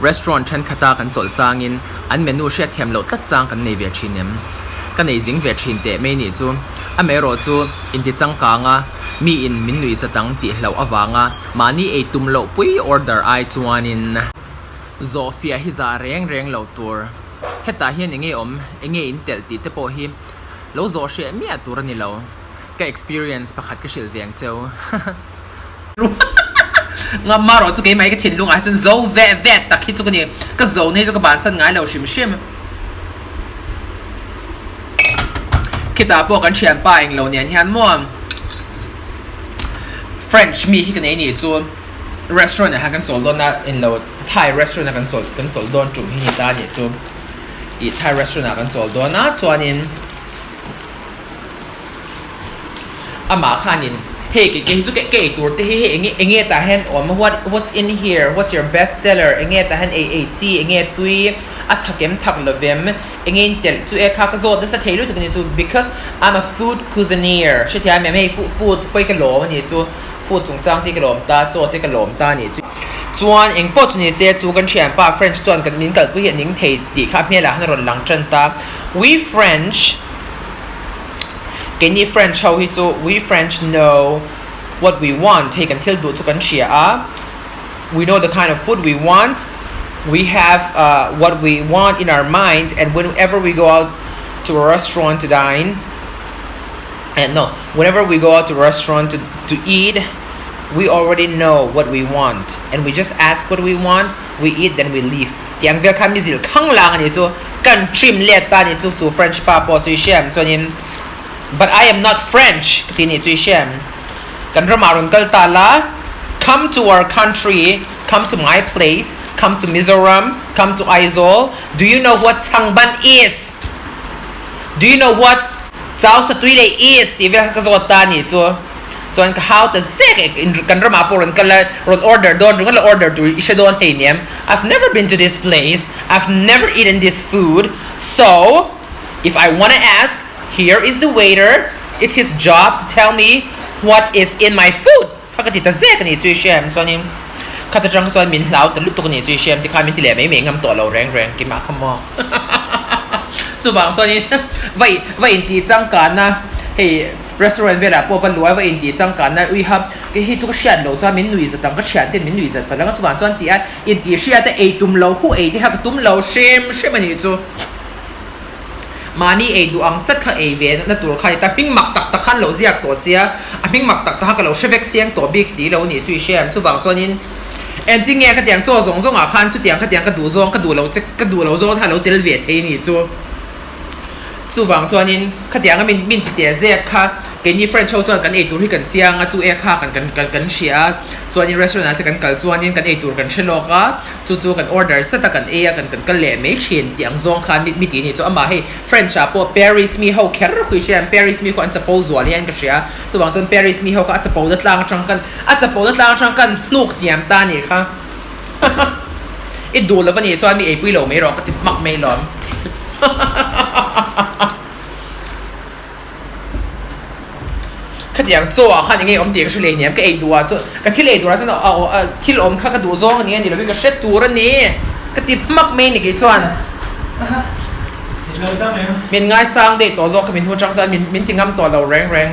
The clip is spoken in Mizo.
Restaurant thenkhat a kan chawlh changin an menu hriatthiam loh tlat chang kan nei ve thin em? Ka nei zing ve thin teh mai nih chu. Amaherawh chu inti changkang a, mi in min nuih zat ang tih hlauh avanga mahni ei tum loh pui order ai chuanin zawh fiah hi zah reng reng lo tur. Hetah hian enge awm, enge in telh tih te pawh hi lo zawh hreh miah tur a ni lo. Ka experience pakhat ka hrilh ve ang cheu. Ngam erawh chu keimah hi ka thinlungah hi chuan zo veh veh tak hi chu ka ni. Ka zo na hi chu ka bansan ngai lo hrim hrim. Khitah pawh kan thianpa englo nen hian maw French mi hi ka nei nih chu restaurant ah hian kan chawl dawn a englo Thai restaurant ah kan chawl kan chawl dawn tum hi ni ta nih chu ih Thai restaurant ah kan chawl dawn a chuanin Amah khanin, Hei kei kei hi chu ka ei tur te hi hei enge enge tah hian awm a what what's in here what's your best seller enge tah hian ei ei chi enge tui a thak em thak lo vem enge in telh chu e kha ka zawt nasa thei lutuk a ni chu because I'm a food cuisineer hrethiam em hei food food pawh hi ka lawm a ni chu food chungchang te hi ka lawm ta chaw te ka lawm ta a ni chu chuan eng pawh chu ni se chu kan thianpa French chuan kan min kalpui hi a ning thei tih kha a hmelah khan a rawn lang tan ta we French. Keini French ho hi chu we French know what we want hei kan thil duh chu kan hria a, we know the kind of food we want, we have what we want in our mind and whenever we go out to a restaurant to dine and no whenever we go out to a restaurant to to eat we already know what we want and we just ask what we want we eat then we leave Tih ang vel khan mi zilh khang lang a nih chu. Kan trim let ta a nih chu chu French pa pawh chu i hria em chuanin But I am not French ka ti a nih chu i hria em. Kan ramah rawn kal ta la, Come to our country, come to my place, come to Mizoram, come to Aizawl, do you know what Changban is? Do you know what Chau Satuilei is? Tih vel kha ka zawt ta a nih chu. Chuan ka hau ta zek e, kan ramah pawh rawn kal a, rawn order dawn ringawt la order tur i hre dawn hei nia, I've never been to this place, I've never eaten this food, so if I wanna ask, here is the waiter, it's his job to tell me what is in my food kha ka ti ta zek a ni chu i hria em chuanin khat atang chuan min hlau ta lutuk a ni chu i hria em tikhan min ti leh mai mai ngam tawh lo reng reng keimah kha maw chuvang chuanin va va intih changkana hei. Restaurant velah pawh va luai va intih changkanna ui ha kei hi chu ka hriat loh chuan min nuih zat ang ka thian ten min nuih zat palh ang a chuvang chuan tih a intih hriat a ei tum lo huh ei te kha ka tum lo hrem hrem a nih chu mahni ei duh ang chat kha ei ve na tur kha a ni ta hming mak tak tak khan lo ziak tawh sia a hming mak tak tak kha ka lo hre vek siang tawh bik si lo a nih chu i hria em chuvang chuanin engtin nge khatiang chaw zawng zawng ah khan chutiang khatiang ka duh zawng ka duh lo che ka duh lo zawng te kha a lo tel ve thei a nih chu. Chuvang chuanin khatianga min min ti teh zek kha keini French ho chuan kan eitur hi kan chiang a, chu e kha kan kan kan kan hria a, chuanin restaurant ah te kan kal chuanin kan eitur kan hre lawk a, chu chu kan order zat a kan ei a kan kan kal leh mai thin tih ang zawng khan mi mi ti a ni chu amah hei French ah pawh Paris mi ho kher khui hria an Paris mi khaw an chapo zual hian ka hria chuvang chuan Paris mi ho kha a chapo na tlang atang kan a chapo na tlang atang kan hnuk hniam ta a nih kha. I duh lo va nih chuan mi eipui lo mai rawh ka ti hmak mai lawm. Khatiang chaw ah khan enge awm tih ka hre leh hniam ka ei duh ah chuan ka thil ei tur ah chuan thil awm kha ka duh zawng a ni a ni lovin ka hre tur a ni ka ti hmak mai ni kei chuan. Min ngaisang daih tawh zawk kha min hmu atang chuan min ti ngam tawh lo reng reng.